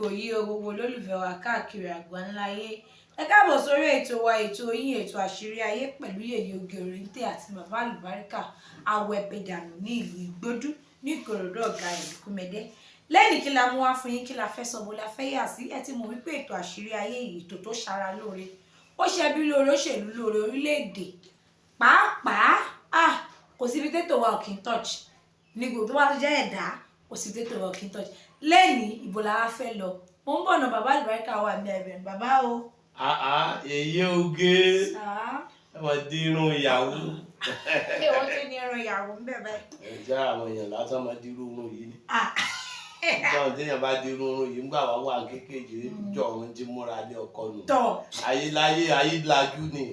Àsìkò yìí o, gbogbo olólùfẹ́ wa káàkiri àgbáńláyé. Ẹ káàbọ̀ sórí ètò wa, ètò yín, ètò Àṣírí Ayé pẹ̀lú Yèyé Oge Òrìǹtẹ̀ àti Bàbá Àlùbáríkà Awẹ́bẹ̀dànù ní ìlú Ìgbódú ní Ìkòròdú, ọ̀gá ìlú Kúmẹdẹ́. Lẹ́yìn kí la mú wá fún yín? Kí la fẹ́ sọ? Bó la fẹ́ yà sí? Ẹ ti mọ̀ wípé ètò Àṣírí Ayé yìí, ètò tó ṣara lóore, ó ṣẹbí lóore, ó ṣèlú lóore, orílẹ̀-èdè pàápàá. Ah, kò síbi tètò wa ò kí ń touch ní gbogbo tó bá tó jẹ́ ẹ̀dá, kò síbi tètò wa ò kí ń touch. Lẹ́ni ìbò la wá fẹ́ lọ? Mo ń bọ̀ nà. Bàbá Àlùbáríkà wà ní ẹ̀bẹ̀ bàbá o. Àá, èyí oge. Sáà. Ẹ máa dírun ìyàwó. Ṣé wọ́n tún ní ẹran ìyàwó ń bẹ̀ báyìí? Ẹ jẹ́ àwọn èèyàn lásán máa dírú irun yìí ni. Ah. Nígbà téèyàn bá dírú irun yìí ńgbà wá wà kékeré jọ, òun ti múra ní ọkọ nù. Tọ̀. Ayé láyé, ayé lajú ni,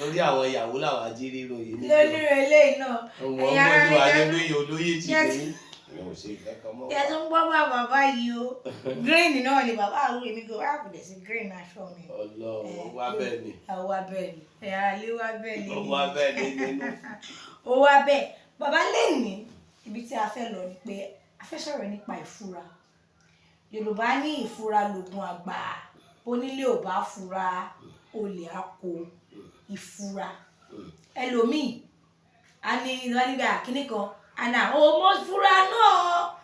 lórí àwọn ìyàwó làwọn ají rírun yìí ní. Lórí eléyìí náà. Wọn ẹ̀yin ará gbọ́dọ̀ mi ayé jẹ́ lóye olóyè tì Yes. ní ìyẹn ò ṣe kankan mọ́. Ẹ tún gbọ́ bá bàbá yìí o, green náà ni bàbá. Àwọn èmi kò wá kò dẹ̀ sí green aṣọ mi. Ọlọ́run, ó wá bẹ́ẹ̀ ni. Ó wá bẹ́ẹ̀ ni, ẹ̀yà alẹ́ wá bẹ́ẹ̀ ni. Ó wá bẹ́ẹ̀ ni nínú. Ó wá bẹ́ẹ̀. Bàbá, lẹ́nìí, ibi tí a fẹ́ lọ ni pé a fẹ́ sọ̀rọ̀ nípa ìfura. Yorùbá ní ìfura lògùn àgbà, onílé ò bá fura, olè á kó. Ìfura, ẹlòmíì a ní nígbà kíní kan àná ó mọ fura náà.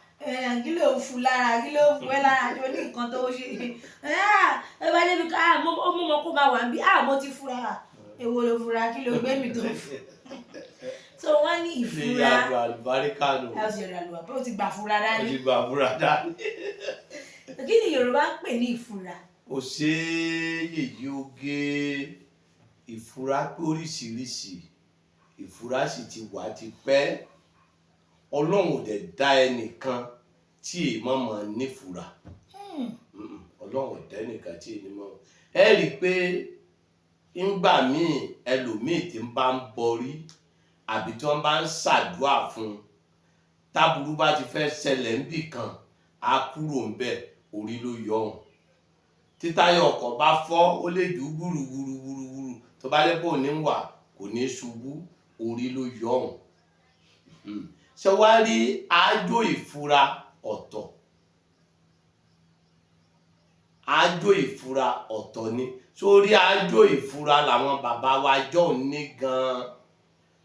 Kí ló ń fu lára? Kí ló ń fu ẹ lára? Tó ní nǹkan tó ṣe ẹ bá débi ká ó mú wọn kó máa wà níbí. Mo ti fura. Èwo ló fura? Kí ló gbé mi tó fura? So wọ́n ní Ilé ìfura. Àdùn àlùbáríkà nù. Ẹ ó sì rà lùwà pé ó ti gbà fura Ó dání. ti gbà fúra dání. Kí ni Yorùbá ń pè ní ìfura? Ó ṣe yèyí oge. Ìfura pé oríṣiríṣi, ìfura sì ti wà ti pẹ́. Ọlọ́run ò dẹ̀ dá ẹnìkan tí èèmọ̀ mọ̀ nífura. Ọlọ́run ò dá ẹnìkan tí èèmọ̀ mọ̀. Ẹ rí i pé ńgbà míì, ẹlòmíì tí ń bá ń bọrí àbí tí wọ́n bá ń ṣàdúà fún un, táburú bá ti fẹ́ ṣẹlẹ̀ níbì kan, á kúrò ńbẹ̀, orí ló yọ òun. Tí táyà ọkọ̀ bá fọ́, ó lè jù ú gbùrùgbùrùgbùrù, tó bá jẹ́ pé òní ń wà, kò ní ṣubú, orí ló yọ òun. Ṣé wàá rí àájò ìfura ọ̀tọ̀? Àájò ìfura ọ̀tọ̀ ni. Sórí àájò ìfura làwọn bàbá wa jọ ní gan-an,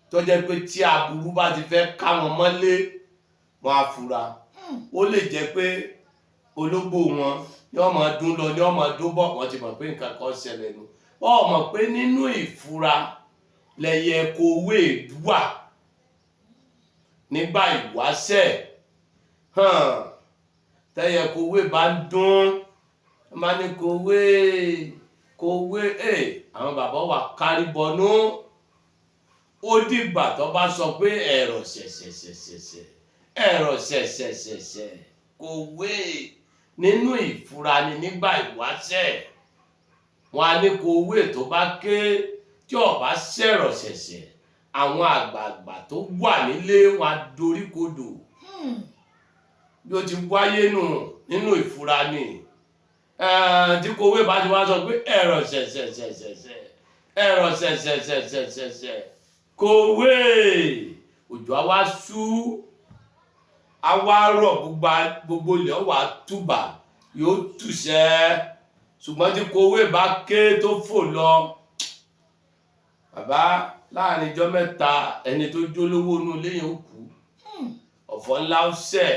tó jẹ́ pé tí aburú bá ti fẹ́ ká wọn mọ́lé, wọn á fura. Ó lè jẹ́ pé ológbò wọn ní wọ́n máa dún lọ, ní wọ́n máa dún bọ̀, wọ́n ti mọ̀ pé nǹkan kan ṣẹlẹ̀ nù. Wọ́n mọ̀ pé nínú ìfura lẹyẹ kowé wà nígbà ìwáṣẹ̀. Tẹ́yẹ kowé bá ń dún, wọ́n máa ní kowé kowé. Àwọn bàbá wa kárí bọnú. Ó dìgbà tó bá sọ pé ẹ̀rọ ṣẹ̀ṣẹ̀ṣẹ̀ṣẹ̀, ẹ̀rọ ṣẹ̀ṣẹ̀ṣẹ̀ṣẹ̀, kowé. Nínú ìfura ni nígbà ìwáṣẹ̀. Wọn á ní kowé tó bá ké, tí ó bá ṣẹ̀rọ̀ ṣẹ̀ṣẹ̀, àwọn àgbààgbà tó wà nílé wọn á dorí kodò. Bí ó ti wáyé nù nínú ìfura ni. Tí kowé bá ti wá sọ pé ẹ̀rọ ṣẹ̀ṣẹ̀ṣẹ̀ṣẹ̀ṣẹ̀, ẹ̀rọ ṣẹ̀ṣẹ̀ṣẹ̀ṣẹ̀ṣẹ̀, kowé, òjò á wá sú, á wá rọ̀, gbogbo ilẹ̀ ó wá túbà, yóò túṣẹ́. Ṣùgbọ́n tí kowé bá ké tó fò lọ, bàbá, láàrin ijọ́ 3, ẹni tó jólówó inú ilé yẹn ó kú, ọ̀fọ̀ ńlá ó ṣẹ̀.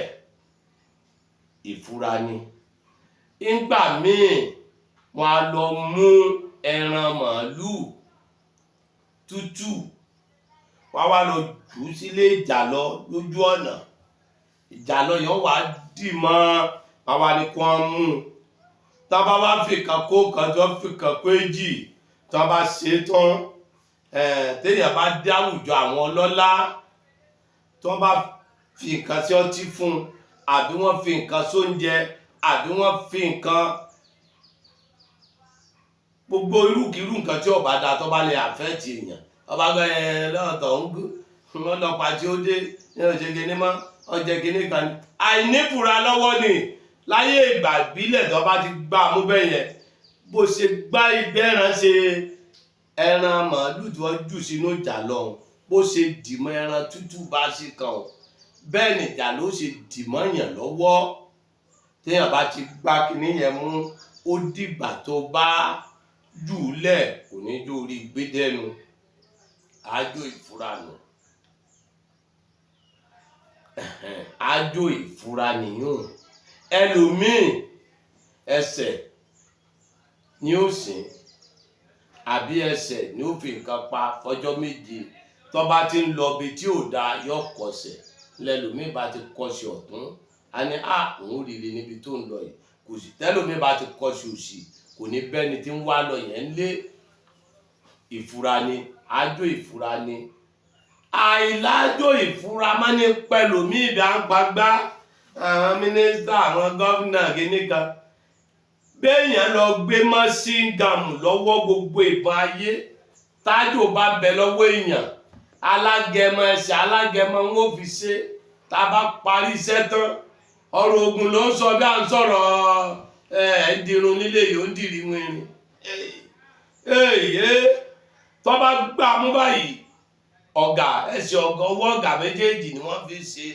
Ìfura ni. Ńgbà míì, wọn á lọ mú ẹran màálùú tútù, wọn á wá lọ jù ú sílé ìjàlọ lójú ọ̀nà. Ìjàlọ yẹn wà á dì mọ́, wọn wá ní kí wọ́n mú un. Tá bá wá fi kan kó kan, tó fi kan kó èjì, tó bá ṣe é tán, téèyàn bá dé àwùjọ àwọn ọlọ́lá, tó bá fi nǹkan sí ọtí fún un, àbí wọ́n fi nǹkan sóúnjẹ, àbí wọ́n fi nǹkan gbogbo irúkirú nǹkan tí ó bá da, tó bá lè affect èèyàn, ọba gbẹ lọ́tọ̀ ń gún wọn lọ́pàá tí ó dé ní ọ̀sẹ̀ kìíní mọ́ ọjẹ́ kìíní kan ní. Àìnífura lọ́wọ́ ni. Láyé ìgbà ìbílẹ̀, tó bá ti gbá mú bẹ́ẹ̀ yẹn, bó ṣe gbá ìgbẹ́ ẹran, ṣe ẹran màálù tí wọ́n jù sínú ìjà lọ́hùn, bó ṣe dìmọ́ ẹran tútù bá ṣe kàn ọ́, bẹ́ẹ̀ ni ìjà ló ṣe dìmọ́ yàn lọ́wọ́. Téèyàn bá ti gbá kinní yẹn mú, ó dìgbà tó bá jù ú lẹ̀, kò ní jó orí gbé dẹ́nu. Àájò ìfura nù. Àájò ìfura nìyún. Ẹlòmíì ẹsẹ̀ ni ó sìn, àbí ẹsẹ̀ ni ó fi nǹkan pa fọjọ́ 7. Tó bá ti ń lọ ibi tí ò dáa, yọ kọsẹ̀. Lẹlòmíì bá ti kọsẹ̀ ọ̀tún, a ní à òun rire níbi tó ń lọ yìí. Kò sí. Tẹlòmíì bá ti kọsẹ̀ òsì, kò ní bẹ́ni tí ń wá lọ yẹn ń lé. Ìfura ni, àájò ìfura ni. Àìlájò ìfura máa ní pẹlòmíì bá ń pagbá àwọn mínísítà, àwọn gómìnà kìíní kan. Béèyàn lọ gbé mọ́síngàmù lọ́wọ́, gbogbo ìbọn ayé, tájò bá bẹ lọ́wọ́ èèyàn, alágẹmọ ẹsẹ̀ alágẹmọ ń ó fi ṣe. Tá a bá parí iṣẹ́ tán, ọ̀rọ̀ ogun ló ń sọ bí à ń sọ̀rọ̀ ẹ̀ ń dirun nílé yìí, ó ń dìrì wìnrìn. Tó bá gbà mú báyìí, ọ̀gá ẹsẹ̀ ọ̀gá ọwọ́ ọ̀gá méjèèjì ni wọ́n fi ṣe.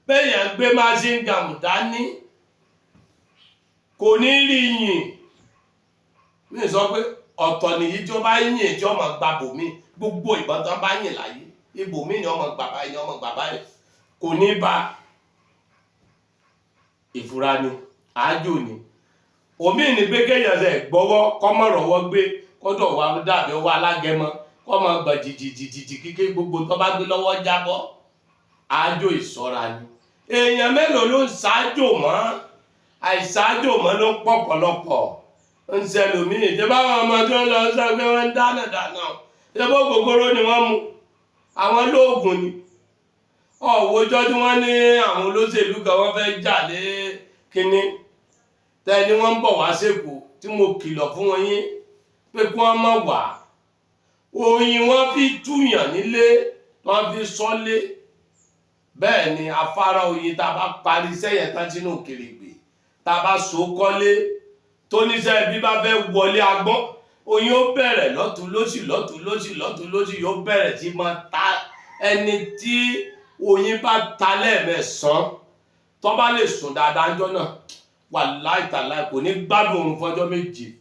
Béèyàn gbé mọ́síngàmù dání, kò ní rí yìn. Mi sọ pé ọ̀tọ̀ nìyí tí ó bá yìn tí ọmọ gba bòmí, gbogbo ìbọn tán bá yìn láyé, ibòmí ni ọmọ gbà báyìí, ni ọmọ gbà báyìí, kò ní bá. Ìfura ni, àájò ni. Òmí ni pé kéèyàn ṣe gbọ́wọ́ kọ́mọ̀rọ̀wọ́ gbé kọ́dọ̀ wa dàbí ọwọ́ alágẹmọ, kọ́mọ gbọ̀n jìjìjìjì kíké gbogbo tó bá gbé lọ́wọ́ jábọ́. Àájò ìṣọ́ra ni. Èèyàn mélòó ló ń ṣáájò mọ́? Àìṣáájò mọ́ ló ń pọ̀ pọ̀lọpọ̀ ń ṣẹlòmíì. Ṣé báwọn ọmọ tó ń lọ sọ pé wọ́n ń dáná dáná, ṣé bó gògóró ni wọ́n mu, àwọn lóògùn ni. Ọ̀wọ́jọ́ tí wọ́n ní àwọn olóṣèlú kan wọ́n fẹ́ jà lé kínní tẹ́ni wọ́n ń bọ̀ wá sẹ́kọ̀ọ́, tí mo kìlọ̀ fún wọn yín pé kí wọ́n má wá. Oyin wọ́n fi túyàn nílé, wọ́n fi sọ́lé. Bẹ́ẹ̀ ni afárá oyin tá a bá parí iṣẹ́ yẹn tán sínú kèrègbè, tá a bá so kọ́lé, tó níṣẹ́ bí bá fẹ́ wọlé agbọ́n, oyin ó bẹ̀rẹ̀ lọ́tún lósì, lọ́tún lósì, lọ́tún lósì, yóò bẹ̀rẹ̀ sí máa ta. Ẹni tí oyin bá ta lẹ́ẹ̀mẹsàn-án, tó bá lè sùn dáadáa ńjọ́ náà, wàláì tàláì kò ní gbádùn oorun fọjọ́ 7.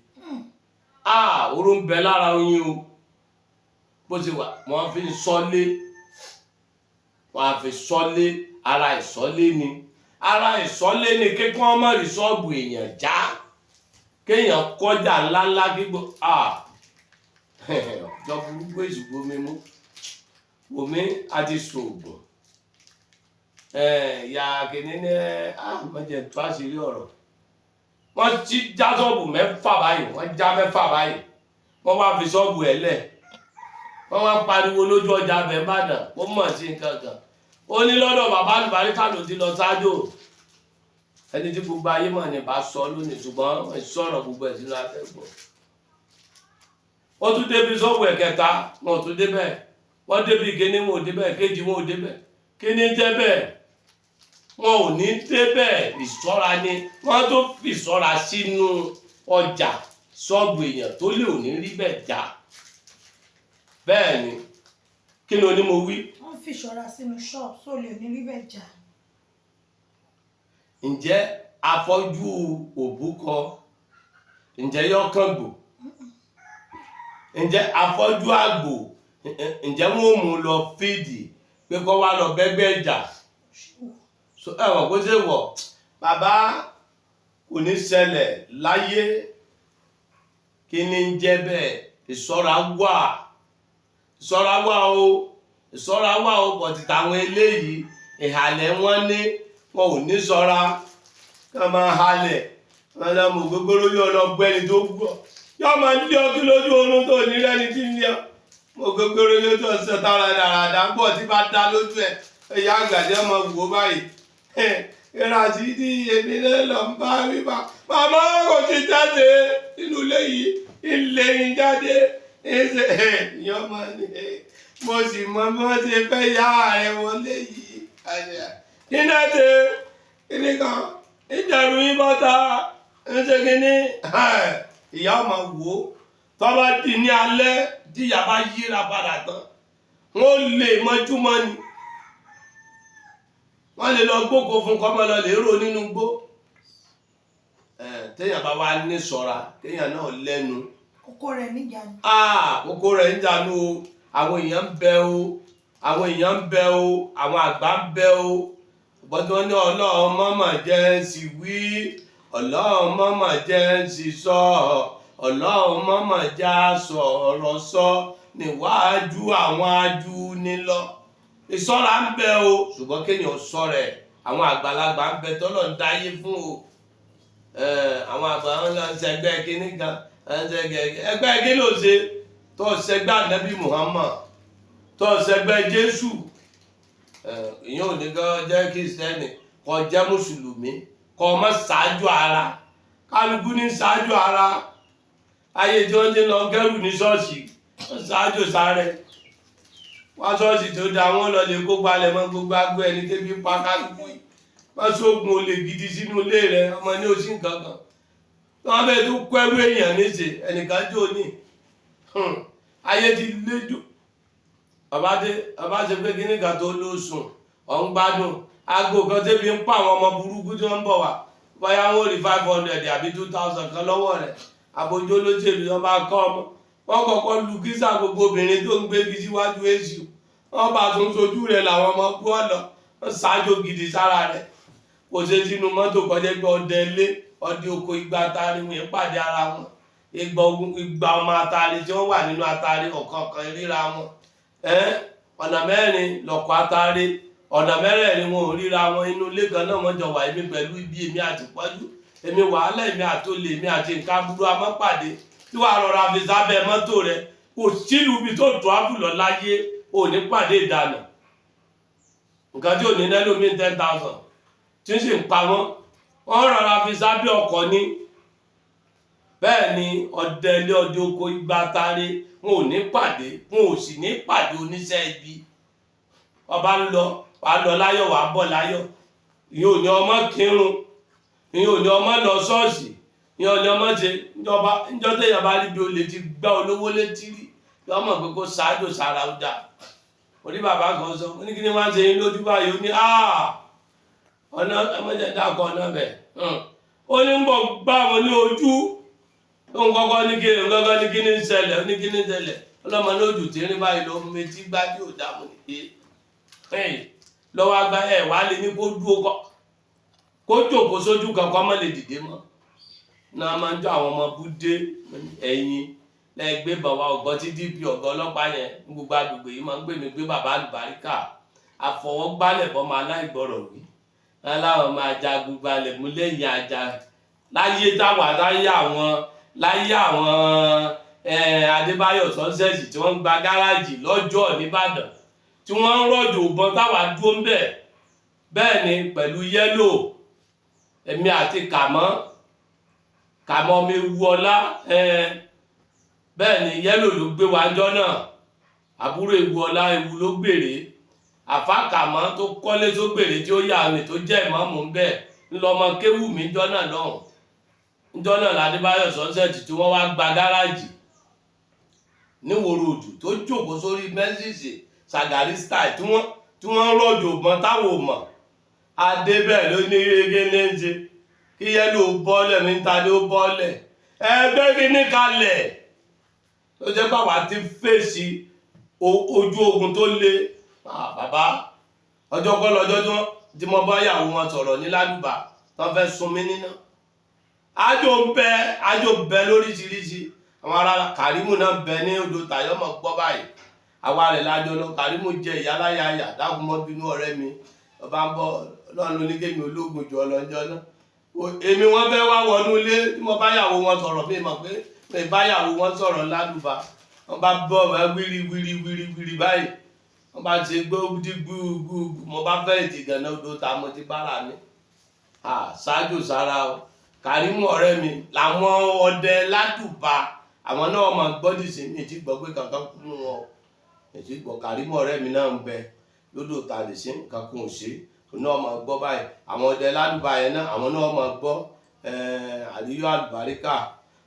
Oró ń bẹ lára oyin o. Bó ti wà, wọ́n fi ń sọ́lé, wọ́n á fi sọ́lé. Ara ìsọ́lé ni, ara ìsọ́lé ni kíkọ́ ọmọ rí ṣọ́ọ̀bù èèyàn já, kéèyàn kọjá ńláńlá gbígbó. Ọjọ́ burúkú èṣù gbomi mú omi àti ṣoògùn ìyá kìíní ní mọ̀jẹ̀ tó àṣírí ọ̀rọ̀. Wọ́n ti já ṣọ́ọ̀bù 6 báyìí, wọ́n já 6 báyìí, wọ́n wá fi ṣọ́ọ̀bù ẹ̀ lẹ̀. Wọ́n wá pariwo lójú ọjà abẹ́ Ìbàdàn, ó mọ̀ sí nǹkan kan. Ó ní lọ́dọ̀ bàbá àlùbáríkà ló ti lọ ṣáájú. Ẹni tí gbogbo ayé mọ̀ ní bá sọ lónìí, ṣùgbọ́n sọ̀rọ̀ gbogbo ẹ̀ sínú afẹ́gbọ́. Ó tún débi ṣọ́ọ̀bù ẹ̀kẹta, wọn ò tún débẹ̀. Wọ́n débi kíní, wọn ò débẹ̀, kejì wọn ò débẹ̀, kíní jẹ́ bẹ́ẹ̀, wọn ò ní débẹ̀. Ìṣọ́ra ni, wọ́n tó fi ìṣọ́ra sínú ọjà ṣọ́ọ̀bù èèyàn tó lè ò ní rí bẹ́ẹ̀ já. Bẹ́ẹ̀ ni, kí ni oní mo wí? Wọ́n fi ìṣọ́ra sínú ṣọ́ọ̀bù tó lè ní rí bẹ́ẹ̀ já. Ǹjẹ́ afọ́jú òbúkọ, ǹjẹ́ yọ kàn gbò? Ǹjẹ́ afọ́jú àgbò, ǹjẹ́ wọ́n mú un lọ fídì pé kó wá lọ bẹ́gbẹ́ ìjà? Ẹ̀wọ̀n kó ṣe wọ̀ bàbá, kò ní ṣẹlẹ̀ láyé. Kí ni ń jẹ́ bẹ́ẹ̀? Ìṣọ́ra wà, ìṣọ́ra wà o, ìṣọ́ra wà o. Bọ̀tì táwọn eléyìí, ìhàlẹ̀ wọn ní, wọn ò ní ṣọ́ra, ká máa halẹ̀ wọn lọ mọ gbogbo yóò lọ gbọ́ ẹni tó gbọ́, yóò máa lé ọ kí lójú oorun tó ní rẹ́ni tí ń lé ọ. Mọ gbogbo yóò tó ṣe tára dáradá gbọ́ tí bá dá lójú ẹ̀, ẹ̀yà àgbàdì ọmọ wò báyìí. Ìràsídì èmi náà lọ ń bá wí bá màmá kò ti jáde nínú ilé yìí, ilé yìí jáde ẹsẹ ìyá ọmọ ni mo sì mọ bí wọ́n ṣe fẹ́ yá rẹ wọlé yìí. Kí náà ṣe kíní kan ìjẹ̀rù yín bọ́ta ń ṣe kíní ìyá ọmọ wò ó. Tó bá di ní alẹ́ tí ìyá bá yíra padà tán, wọ́n lè mọ́júmọ́ ni wọ́n lè lọ gbóko fún kọ́mọ lọ lè rò nínú gbó. Téèyàn bá wá ní ṣọ́ra, kéèyàn náà lẹ́nu. Kókó rẹ̀ níjànú. Kókó rẹ̀ ń jánu o. Àwọn èèyàn ń bẹ o, àwọn èèyàn ń bẹ o, àwọn àgbà ń bẹ o. Bọ́dún ní Ọlọ́run mọ́mọ́ jẹ́ ń sì wí, Ọlọ́run mọ́mọ́ jẹ́ ń sì sọ, Ọlọ́run mọ́mọ́ já sọ̀rọ̀ sọ níwájú àwọn ajúnilọ. Ìṣọ́ra ń bẹ o, ṣùgbọ́n kéèyàn ṣọ́ra ẹ̀. Àwọn àgbàlagbà ń bẹ tọ́lọ̀ ń dáyé fún o. Àwọn àgbà wọn lọ ń ṣẹgbẹ́ kínní kan, ń ṣẹgbẹ́ ẹgbẹ́ kí ló ṣe tó ṣẹgbẹ́ Ànábì Muhammad, tó ṣẹgbẹ́ Jésù. Ìyẹn ò ní kó jẹ́ Kristẹni, kó jẹ́ mùsùlùmí, kó má ṣáájú ara. Kálukú ní ṣáájú ara. Ayé tí wọ́n ti lọ kẹ́rù ní ṣọ́ọ̀ṣì, wọ́n ṣáájú sáré wá ṣọ́ọ̀ṣì tó da, wọ́n lọ lè kó palẹ̀ mọ́ gbogbo agbó ẹni tẹ́bí pa kálukú yìí. Wọ́n ṣoògùn olè gidi sínú ilé rẹ, ọmọ ní oṣù nǹkan kan wọ́n bẹ tó kọ́ ẹrú èèyàn níṣe ẹnìkan jò ní. Ayé ti léjò. Bàbá dé, bàbá ṣe pé kíní kan tó ló sùn, ọ̀ ń gbádùn aago kan tẹ́bi ń pa àwọn ọmọ burúkú tí wọ́n ń bọ̀ wá, bóyá wọ́n rí 500 àbí 2000 kan lọ́wọ́ rẹ̀. Àbójó lóṣèlú wọn bá kọ́ ọmọ wọn kọ́kọ́ lu kísà gbogbo obìnrin tó ń gbé igi síwájú èṣù, wọn bá tún sojú rẹ̀ làwọn ọmọ kú ọ̀nà wọn ṣáájú gidi sára rẹ̀. Kò ṣe sínú mọ́tò kọjá pé ọdẹ ilé, ọdẹ oko, igba atari wọn pàdé ara wọn, igba ogun, igba ọmọ atari tí wọ́n wà nínú atari ọ̀kọ̀ọ̀kan ríra wọn. Ọ̀nà mẹ́rin lọ̀kọ̀ atari, ọ̀nà mẹ́rẹ̀ẹ̀rin wọn ò ríra wọn. Inú ilé kan náà wọ́n jọ wà, èmi pẹ̀lú ibi, èmi àti pọ́jú, èmi wàhálà, èmi àtolè, èmi àti nǹkan aburú amọ́pàdé tí wàá rọra fi sábẹ́ mọ́tò rẹ. Kò sílùú ibi tó tó àbùlọ̀ láyé ò ní pàdé ìdànù nǹkan tí ò ní nẹ́lòmí 10,000 tí ń sì ń pa wọ́n. Wọ́n rọra fi sábẹ́ ọkọ̀ ni. Bẹ́ẹ̀ ni ọdẹ ilé, ọdẹ oko, igba tare wọn ò ní pàdé, wọn ò sì ní pàdé oníṣẹ́ ibi. Ọba ń lọ, wàá lọ láyọ̀, wàá bọ̀ láyọ̀. Ìyẹn ò ní ọmọ kírun, ìyẹn ò ní ọmọ lọ ṣọ́ọ̀ṣì, ìyẹn ò ní ọmọ ṣe. Níjọba níjọ́ téèyàn bá rí bí olè ti gbá olówó létí rí, yọ mọ̀ pé kó ṣáájú sára ó dà. Orí bàbá kan sọ, ó ní kí ni wọ́n á ṣe yín lójú báyìí? Ó ní ọ̀nà ẹ̀mọ́jẹ̀ dàkọ̀ ọ̀nà bẹ̀. Ó ní ń bọ̀ gbá wọn ní ojú. Ó ń kọ́kọ́ ní kí ń kọ́kọ́ ní kí ní ń ṣẹlẹ̀, ó ní kí ní ń ṣẹlẹ̀. Ọlọ́mọ ní ojú tí ń rí báyìí ló ń metí gbájú ò dààmú nìyí lọ́wọ́ agbá ẹ̀ wá lé ní kó dúró kọ́ kó jòkó sójú kan kọ́ mọ́ lè dìde mọ́. Náà máa ń jọ àwọn ọmọ búdé ẹ̀yìn lẹ́gbẹ́ bàbá ọ̀gọ́ tí DP ọ̀gá ọlọ́pàá yẹn ní gbogbo agbègbè yìí máa ń gbé mi gbé bàbá àlùbáríkà àfọwọ́gbálẹ̀ bọ́ máa láìgbọ́rọ̀ wí láwọn máa jagun gbalẹ̀ mú lẹ́yìn ajá láyé táwa láyé àwọn láyé àwọn Adébáyọ̀ sọ́sẹ̀sì tí wọ́n ń gba gáràjì lọ́jọ́ nìbàdàn tí wọ́n ń rọ̀jò ìbọn táwa dúró ń bẹ̀. Bẹ́ẹ̀ ni pẹ̀lú yẹ́lò èmi àti kàmọ́ kàmọ́ ọmọ ewu ọlá. Bẹ́ẹ̀ ni yẹ́lò ló gbé wa jọ́ náà, àbúrò ewu ọlá, ewu ló gbèrè àfa kàmọ́ tó kọ́lé tó gbèrè tí ó yà mí tó jẹ́ ìmọ̀ọ́mù ń bẹ̀ ńlọmọ kéwù mi jọ́ náà lọ́hùn. Njọ́ náà ládébáyọ̀ sọ́sẹ̀tì tí wọ́n wá gba gáràjì níwòrò òjò tó jókòó sórí mẹ́sìsì Ṣàgàrí style tí wọ́n ń rọ̀jò mọ́ táwọn ò mọ̀. Adébẹ̀ ló ní eré ní ń ṣe kí yẹ́lò bọ́ọ̀lẹ̀ mi ń ta ni ó bọ́ọ̀lẹ̀ ẹgbẹ́ kíní kalẹ̀ tó jẹ́ bàbá ti fèsì ojú ogun tó le. Bàbá ọjọ́ kọ́ lọ́jọ́ tí mo bá yàwó wọn sọ̀rọ̀ ní ládùbà tó fẹ́ sun mí níná. Ájò ń bẹ, ájò ń bẹ lóríṣiríṣi. Àwọn ará Kàrímù náà ń bẹ ní odò Tàyọ́mọ̀ gbọ́ báyìí. Àwa rẹ̀ lájọ lọ. Kàrímù jẹ ìyáláyà dákun mọ́ bínú ọ̀rẹ́ mi. Ọba ń bọ̀ Ọlọ́run ló ní kémi ológun jù ọ lọ́jọ́ náà. Èmi wọ́n fẹ́ wá wọnú ilé tí mo bá yàwó wọn sọ̀rọ̀, mi mọ̀ pé mi bá yàwó wọn sọ̀rọ̀ ládùbà. Wọ́n bá bọ́ ọ̀bẹ wíri wíri wíri wíri báyìí, wọ́n bá ṣe gbóòdì gbúgbúgbù, mo bá fẹ́ ètì gànà odò ta mo ti bára mi. Ṣáájú sára o. Kàrímù ọ̀rẹ́ mi làwọn ọdẹ ládùbà, àwọn náà máa gbọ́dì sí mi tí gbọ́ pé kankan kú nù wọn o. Ètí gbọ́ Kàrímù ọ̀rẹ́ mi náà ń bẹ lódò ta lè ṣe nǹkan kún ò ṣe, òun náà máa gbọ́ báyìí. Àwọn ọdẹ ládùbà yẹn náà, àwọn náà máa gbọ́. Àlíyọ àlùbáríkà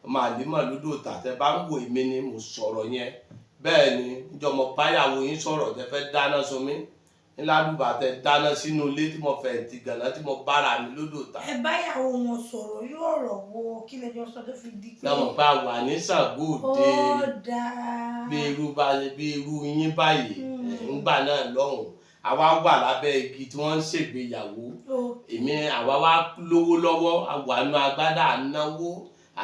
ọmọ àlímọ̀ lódò tà tẹ bá ń wò èmi ni mo sọ̀rọ̀ yẹn. Bẹ́ẹ̀ ni níjọ́ mo báyàwó yín sọ̀rọ̀ tẹ fẹ́ dáná sun mí. Ńládùbà tẹ dáná sínú ilé tí mo fẹ̀yìntì gànà tí mo bára mi lódò ta. Ẹ báyàwó wọn sọ̀rọ̀, irú ọ̀rọ̀ wo, kí lẹjọ sọ tó fi di pé? Lọ́mọ bá wà ní Ṣàngó Ó Òde. Dáa. Bí irú bá bí irú yín báyìí. Ńgbà náà lọ́hùn, àwa wà lábẹ́ igi tí wọ́n ń ṣègbéyàwó. Èmi àwa wá lówó lọ́wọ́, àwa nu agbádá, ànáwó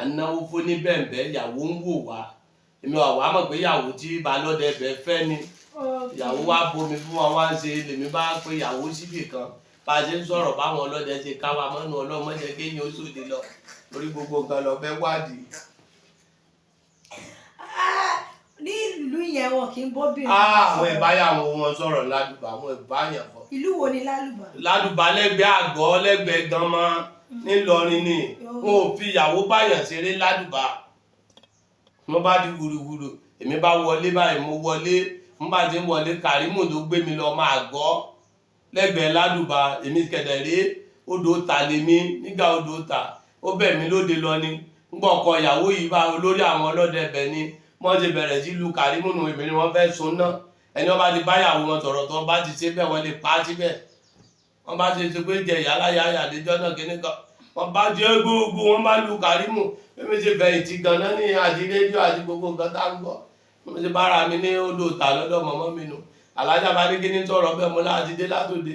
ànáwó fún ní bẹ̀m̀bẹ̀, ìyàwó ń wò wá. Èmi wà wá mọ̀ pé ìyàwó tí balọ́dẹ bẹ̀ fẹ́ ni. Ìyàwó wa bomi fún wa, wá ń ṣe lèmi bá pé ìyàwó síbì kan. Bá a ṣe ń sọ̀rọ̀, báwọn ọlọ́dẹ ṣe ká wa mọ́nu, ọlọ́mọdé kéèyàn ó sòdì lọ torí gbogbo nǹkan lọ fẹ́ wádìí. Ah, ní ìlú yẹn wọn kì í bóbìnrin Ah, àwọn sọ̀rọ̀. Ìbáyàwó wọn sọ̀rọ̀ ládùúgbò, àwọn ìbáyàn fọ. Ìlú wo ni Lálùbà? Ládùúgbò lẹ́gbẹ̀ẹ́ àgọ́, lẹ́gbẹ̀ẹ́ ganmọ́ ńìlọrin ni. Wọn ò fi ìyàwó báyàn ṣeré ládùúgbà. Mo bá di wùrùwùrù, èmi bá wọlé báyìí, mo wọlé, mo bá ti ń wọlé, Kàrímù tó gbé mi lọ máa gọ́ lẹ́gbẹ̀ẹ́ ládùúgbà. Èmi kẹ̀dẹ̀ rí odò ta lèmi nígbà odò ta, ó bẹ̀ mí lóde lọ ni. Ngbọ̀ ọkọ ìyàwó yìí bá olórí àwọn ọlọ́dẹ bẹ̀ ni wọ́n ti bẹ̀rẹ̀ sí lu Kàrímù nù. Èmi ni wọ́n fẹ́ sun náà. Ẹni wọ́n bá ti báyàwó wọn sọ̀rọ̀, tó bá ti ṣe bẹ́ẹ̀, wọ́n lè pa á síbẹ̀. Wọ́n bá ti ṣe pé jẹ ìyá àdéjọ́ náà kíní kan, wọ́n bá jẹ́ gbogbo wọn bá lu Kàrímù. Bí mi ṣe fẹ̀yìntì ganan ní àti rédíò àti gbogbo nǹkan tá ń gbọ́, mo ṣe bára mi ní odò ta lọ́dọ̀ mọ̀mọ́ mi nù. Alájà bá ní kíní sọ̀rọ̀ bẹ́ẹ̀, mo láti dé látòde,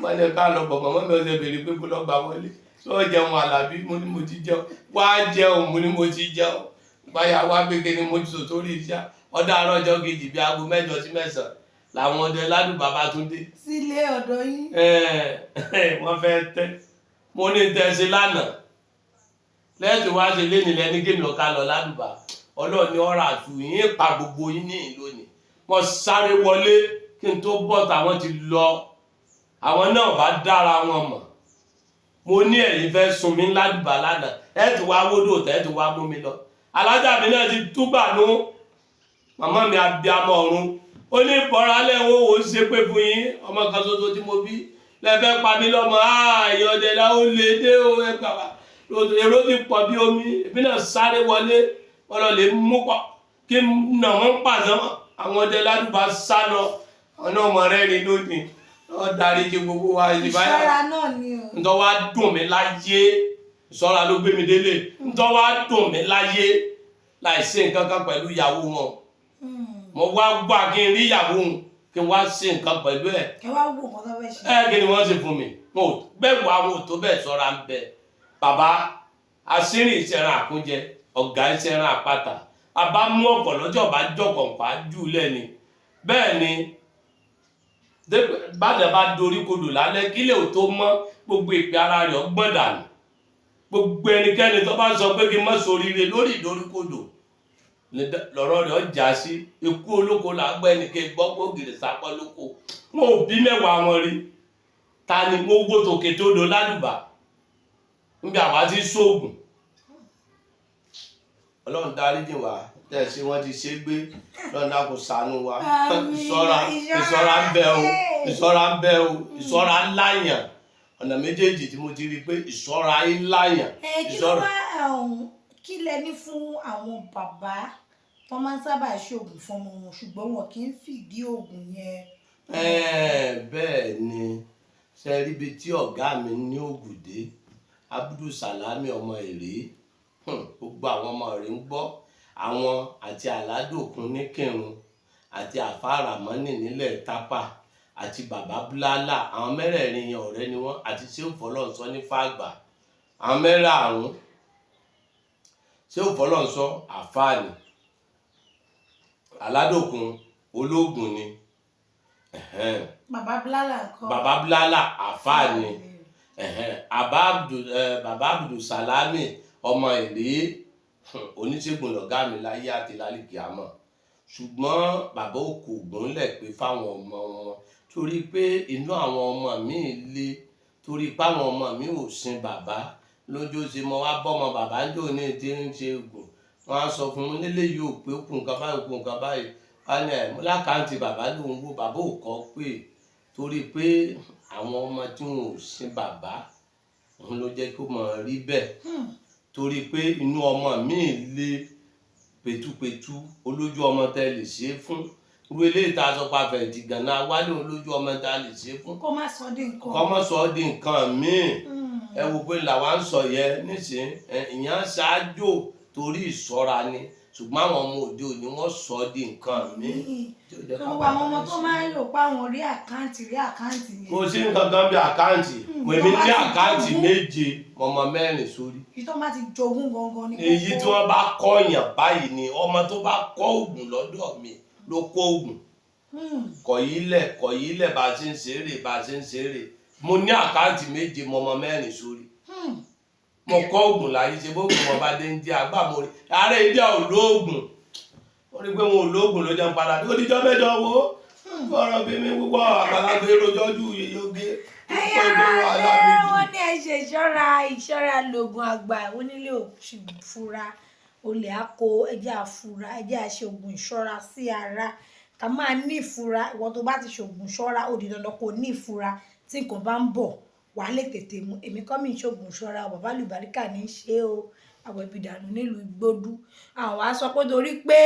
mo ní ká lọ bọ̀. Mọ̀mọ́ mi ò ṣe béèrè pé mo lọ gbà wọlé tí wọ́n jẹun àlàbí. Mo ní mo ti jẹun, wá jẹun. Mo ní mo ti jẹun báyà wá pé kíni mo ti sò sórí iṣẹ́. Ọdọ àárọ̀ ọjọ́ kejì bíi aago 8 sí 9 làwọn ọdẹ ládùúgbò bá tún dé. Sílé ọ̀dọ̀ yín? Wọ́n fẹ́ tẹ́. Mo ní tẹ́ ṣe lánàá lẹ́ẹ̀tì wá ṣe léni lẹ́ni kémi ọ̀ka lọ ládùúgbà. Ọlọ́ọ̀ni ọ̀rọ̀ àtù yín pa gbogbo yín ní ìlú ni. Wọ́n sáré wọlé, kí n tó bọ̀ táwọn ti lọ. Àwọn náà bá dára wọn mọ̀. Mo ní ẹ̀yin fẹ́ sun mí ládùúgbà lánàá, ẹ̀ tó wá wódò tẹ́ ẹ̀ tó wá mú mi lọ. Alájà mi náà ti túgbà nú. Màmá mi abiyamọ ọ̀run, ó ní bọ́ra lẹ́wọ̀n ò ṣe pé fún yín, ọmọ kan ṣoṣo tí mo bí lẹ́fẹ́ pa mí lọ́mọ. Ààyè ọdẹ la ó lè dé o, ẹ gbà wá, èrò ti pọ̀ bí omi. Èmi náà sáré wọlé, wọn lọ lè mú pọ̀ kí n nà wọ́n pàṣẹ. Àwọn ọdẹ ládùúgbà sá lọ. Àwọn náà mọ̀ rẹ́rìn lónìí, wọ́n darí jẹ gbogbo wa ìbáyà. Ìṣọ́ra náà ni o. Ntọ́ wa dùn mí láyé, ìṣọ́ra ló gbé mi délé. Ntọ́ wa dùn mí láyé láì ṣe nǹkan kan pẹ̀lú ìyàwó wọn. Mo wá gbà kí n rí ìyàwó wọn, kí n wá ṣe nǹkan pẹ̀lú ẹ̀. Ẹ wá wo nǹkan tó fẹ́ ṣe. Ẹ kí ni wọ́n ṣe fún mi? Wọn ò bẹ́ẹ̀ wá, wọn ò tó bẹ́ẹ̀. Ṣọ́ra ń bẹ bàbá asírin ìṣẹ̀ran àkúnjẹ, ọ̀gá ìṣẹ̀ran àpáta. Bàbá mú ọ̀pọ̀ lọ́jọ́ bá jọ̀kọ̀ǹpá jù lẹ́ni bẹ́ẹ̀ ni bàdàn bá dorí kodò lálẹ́, kílẹ̀ ò tó mọ́, gbogbo ìpè ara rẹ̀ ọgbọ́n dànù. Gbogbo ẹnikẹ́ni tó bá sọ pé kí n má ṣoríire lórí ìdoríkodò lọ́rọ̀ rẹ̀ ọjà sí ikú. Olóko là ń gbọ́, ẹnìkan gbọ́ pé ògìrì sápọ́ lóko. Wọn ò bí mẹ́wàá wọn rí ta ni mo wó tòkè tó do ládùbà níbi àwa ti sóògùn. Ọlọ́run dáríjì wá tẹ̀sí wọ́n ti ṣe gbé. Ọlọ́run dákun ṣàánú wa. Àmín. Ìṣọ́ra, ìṣọ́ra ń bẹ o, ìṣọ́ra ń bẹ o, ìṣọ́ra ńláyàn. Ọ̀nà méjèèjì tí mo ti rí i pé ìṣọ́ra ńláyàn. Ẹ kí ló wá ọ̀hún, kí lẹ ní fún àwọn bàbá tó máa ń sábà ṣoògùn fún ọmọ wọn, ṣùgbọ́n wọn kì í fìdí oògùn yẹn? Bẹ́ẹ̀ ni. Ṣe rí ibi tí ọ̀gá mi ní Ògùdé, Abdul Salami ọmọ èrè, gbogbo àwọn ọmọ rẹ̀ ń gbọ́. Àwọn àti Aládòkun ní Kírun àti Àfàràmọ́nì nílẹ̀ Tápà àti bàbá Búlálà, àwọn mẹ́rẹ̀ẹ̀rin yẹn ọ̀rẹ́ ni wọ́n, àti Ṣéhù Fọlọ́runṣọ́ ní Fàgbà. Àwọn mẹ́rààrún, Ṣéhù Fọlọ́runṣọ́ àfáà ni, Aládòkun ológun ni. Bàbá Búlálà ńkọ́? Bàbá Búlálà àfáà ni. Bàbá Abdul Salami ọmọ èrè, oníṣègùn lọ̀gá mi láyé àti lálìkí àmọ́. Ṣùgbọ́n bàbá òkò ògúnlẹ̀ pé fáwọn ọmọ wọn, torí pé inú àwọn ọmọ mi le, torí pé àwọn ọmọ mi ò sin bàbá lójó ṣe. Mo wá bọ́mọ bàbá ń jò ní tí ń ṣe ògùn, wọn á sọ fún un nílé yìí ò pé kù nǹkan báyìí, kù nǹkan báyìí. Wọn ní ẹ̀ lákàntì bàbá lòun wò, bàbá ò kọ́ pé torí pé àwọn ọmọ tí wọn ò sin bàbá, òun ló jẹ́ kó mọ̀ rí bẹ́ẹ̀. Torí pé inú ọmọ mi le pẹ̀tùpẹ̀tù, olójú ọmọ tẹ lè ṣe é fún. Irú eléyìí tá a sọ pa fẹ̀yìntì gànà wálé òun lójú ọmọ tá a lè ṣe fún. Kó má sọ dé nǹkan. Kọ́ mọ́ sọ ọ́ di nǹkan míì. Ẹ wo pé làwa ń sọ yẹn nísìnyí, ìyẹn ṣáájò torí ìṣọ́ra ni, ṣùgbọ́n àwọn ọmọ òde òní wọ́n sọ ọ́ di nǹkan míì tí ó jẹ́ ká Gbogbo àwọn ọmọ tó máa ń rò pé àwọn rí account, rí account yẹn. Kò sí nǹkan kan bí account. Mo èmi Tó bá ní ti account jogún. 7, mọ̀mọ́ 4 sórí. Èyí tó bá ti jogún gangan ni. Èyí tí wọ́n bá kọ́yàn báyìí ni ọmọ tó bá kọ́ oògùn lọ́dọ̀ mi ló kọ́ oògùn. Kọ̀yílẹ̀ kọ̀yílẹ̀, bá a ṣe ń ṣeré, bá a ṣe ń ṣeré. Mo ní account 7, mọ̀mọ́ 4 sórí. Mo kọ́ oògùn láyé ṣe bóògùn mo bá dé ń jẹ́ àgbà mo rí ààrẹ ìdí ò lóògùn. Ó rí pé wọn ò lóògùn ló jẹun padà ó díjọ́ 8 wo ọ̀rọ̀ bí mi púpọ̀ àgbàlagbà èròjọ́jú yeye. Ẹ̀yin ará ilé, wọ́n ní ẹ ṣe ìṣọ́ra, ìṣọ́ra lògùn àgbà. Onílé òsì fura, olè àkó. Ẹjẹ́ àfura, ẹjẹ́ àṣe ògùn ìṣọ́ra sí ara, ká máa ní ìfura. Ìwọ tó bá ti ṣògùn ìṣọ́ra, ó di dandan kó ní ìfura. Tí nǹkan bá ń bọ̀, wà á lè tètè mú. Èmi kọ́ mi ń ṣògùn ìṣọ́ra o, bàbá àlùbáríkà ní í ṣe o. Àwọn ibi ìdànù nílùú Igbódú, àwọn wàá sọ pé torí pé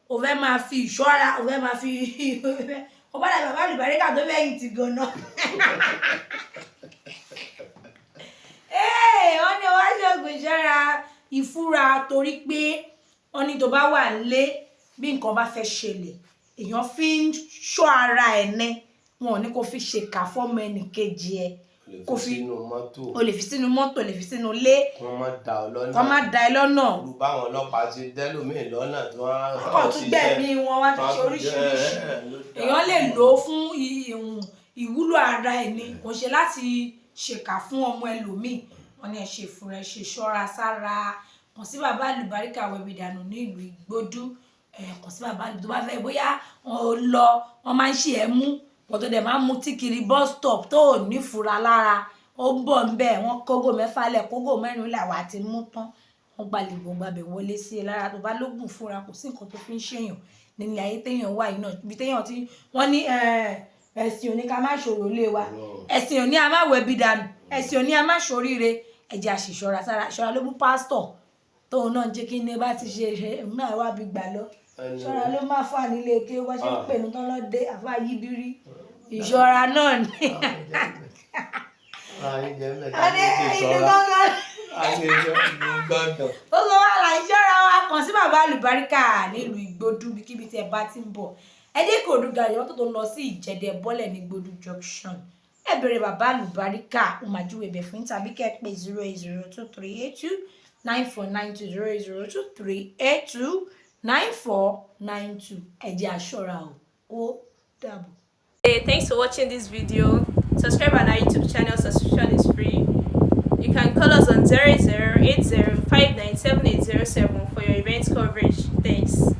o fẹ́ máa fi ìṣọ́ra, o fẹ́ máa fi o bá dàbí bàbá àlùbáríkà tó fẹ̀yìn tì gan-an. Ee, wọ́n ní wá ṣoògùn ìṣọ́ra ìfúra torí pé wọ́n ní tó bá wà nílé, bí nǹkan bá fẹ́ ṣẹlẹ̀, èèyàn fi ń ṣọ́ ara ẹ̀ ní. Wọn ò ní kó fi ṣèkà fọ́mọ ẹnì kejì ẹ̀. Kò fi sínú mọ́tò. O lè fi sínú mọ́tò, o lè fi sínú ilé. Kí wọ́n má da ọ lọ́nà. Kọ́ má da ẹ lọ́nà. Olú báwọn ọlọ́pàá ti dẹ́lòmíì lọ́nà tí wọ́n á Kọ́ tún gbẹ̀mí wọn, wá ti ṣe oríṣiríṣi. Èèyàn lè lò ó fún ìwúlò ara ẹ̀ ni, kò ṣe láti ṣèkà fún ọmọ ẹlòmíì. Wọ́n ní ẹ ṣe ìfura, ẹ ṣe ìṣọ́ra sára. Kàn sí bàbá àlùbáríkà wẹ̀bi ìdànù ní ìlú Igbódú. Ẹ kàn sí bàbá tó bá fẹ́ bóyá wọn ò lọ, wọ́n máa ń ṣe ẹ́ mú wọ́n tó dẹ̀ máa ń mutí kiri bus stop tó ò ní fura lára, ó ń bọ̀ ńbẹ̀, wọ́n kógò 6 lẹ̀, kógò 4 lẹ̀, wà á ti mú tán, wọ́n gbalẹ̀ gbọ̀ngbàbẹ̀ wọlé sí i lára. Tó bá lógùn fúnra, kò sí nǹkan tó fi ń ṣèyàn nílé ayé téèyàn wà yìí náà. Ibi téèyàn ti wọ́n ní ẹ̀sìn òní ká má ṣòro lé wa, ẹ̀sìn òní a má wẹ̀bi dànù, ẹ̀sìn òní a má ṣoríire. Ẹ jẹ́ a ṣe ìṣọ́ra sára. Ìṣọ́ra ló mú pásítọ̀ tóun náà ń jẹ́ kí ní bá ti ṣe ṣe òun náà wá bí gbà lọ. Ìṣọ́ra ló má fà nílé ké wọ́n ṣe ń pè ní tán lọ́dẹ àfa yíbírí. Ìṣọ́ra náà ni. Adé ìlú gángan gbogbo wa là ń ṣọ́ra wa. Kàn sí bàbá àlùbáríkà nílùú Ìgbódú, ibikíbi tí ẹ bá ti ń bọ̀, ẹ dé Ìkòròdú garage, mọ́tò tó ń lọ sí Ìjẹ̀dẹ̀, bọ́lẹ̀ ní Ìgbódú junction, ẹ bèrè bàbá àlùbáríkà, ó máa júwe ibẹ̀ fún yín, tàbí kẹ́ ẹ pè 08023829492, 08023829492. Ẹ jẹ́ a ṣọ́ra o, ó dàbọ̀. Hey, thanks for watching this video. Subscribe on our YouTube channel, subscription is free. You can call us on 0080 for your event coverage. Thanks.